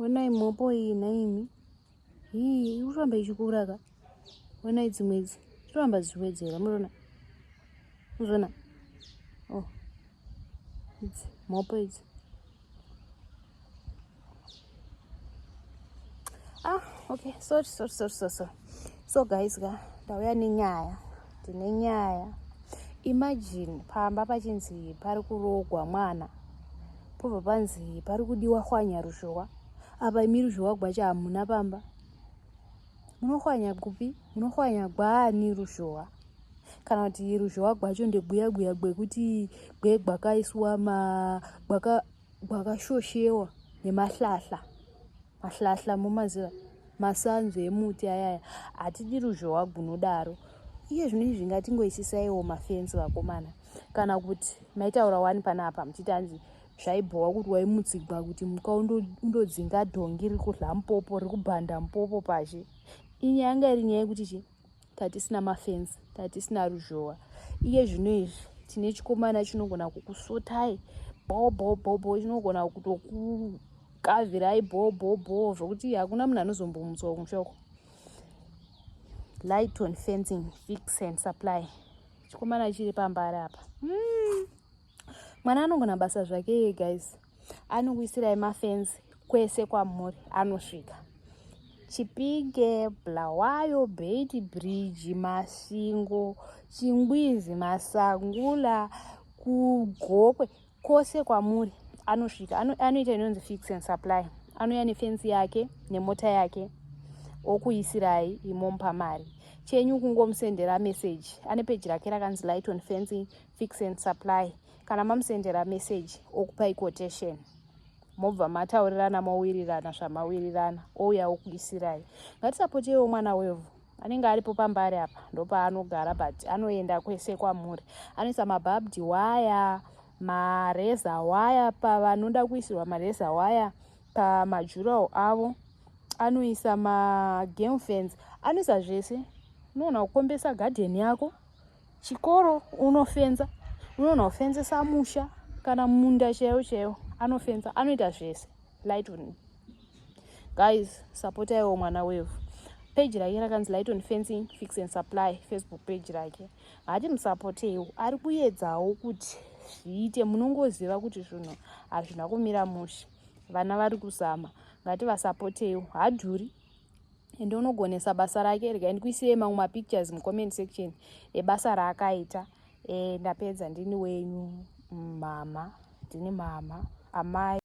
Honai mhopo iyi nhaimi. Hii iri kuramba ichikura ka. Honai dzimwe idzi. Zvinoramba zvichiwedzera munoona. Muzvona. Oh. Idzi mhopo idzi. Ah, okay. Sorry, sorry, sorry, sorry, sorry. So guys ka, ndauya nenyaya. Ndine nyaya. Imagine pamba pachinzi pari kuroogwa mwana. Pobva panzi pari kudiwa hwanya ruzhowa. Apa imi ruzhowa gwacho hamuna pamba. Munohwanya kupi? Munohwanya gwaani ruzhowa? Kana kuti ruzhowa gwacho ndegwiya gwiya gwekuti gwe gwakaiswa ma gwaka gwakashoshewa nemahlahla mahlahla mumaziva masanzu emuti ayaya hatidi ruzhowa gunodaro iye zvino izvi ngatingoisisaiwo mafenzi vakomana kana kuti maitaura wani panapa muchiti hanzi zvaibhowa kuti waimutsigwa kuti muka undodzinga dhongi riri kudla mupopo riri kubhanda mupopo pashe inyaya yanga iri nyaya yekuti chii tatisina mafenzi tatisina ruzhowa iye zvino izvi tine chikomana chinogona kukusotai bo bo bo bo chinogona kutokukavirai bo bo bo zvokuti hakuna munhu anozombomutswa kumusha uko light on fencing fix and supply chikomana chiri pambari apa mm. Mwana anogona basa zvake iye guys. Anokuisirai mafenzi kwese kwamuri anosvika. Chipinge, Bulawayo, Beit Bridge, Masvingo, Chingwizi, Masangula, kuGokwe kwose kwamuri anosvika. Anoita inonzi fix and supply. Anouya nefenzi yake nemota yake okuisirai imomupa mari. Chenyu kungomusendera message. Ane peji rake rakanzi Light on Fencing Fix and Supply. Kana mamusendera message okupai quotation mobva mataurirana mowirirana zvamawirirana ouya okuisirai. Ngatisapotewo mwana wevhu anenge aripo pambare apa ndopaanogara but anoenda kwese kwamuri. Anoisa mabhabdi waya mareza waya pavanoda kuisirwa mareza waya pamajurawo avo anoisa magame fence anoisa zvese unoona kukombesa garden yako Chikoro unofenza, unoona kufenzesa musha kana munda chaiwo chaiwo anofenza, anoita zvese. Light on guys, supportaiwo mwana wevhu. Page rake rakanzi Light on Fencing Fix and Supply, Facebook page rake. Hati musapoteiwo, ari kuedzawo kuti zviite. Munongoziva kuti zvinhu hazvina kumira mushe, vana vari kuzama, ngativasapoteiwo. Hadhuri ende unogonesa basa rake. Regai ndikuisirei mamwe mapictures mucomment section ebasa raakaita. Ndapedza, ndini wenyu mama, ndini mama amai.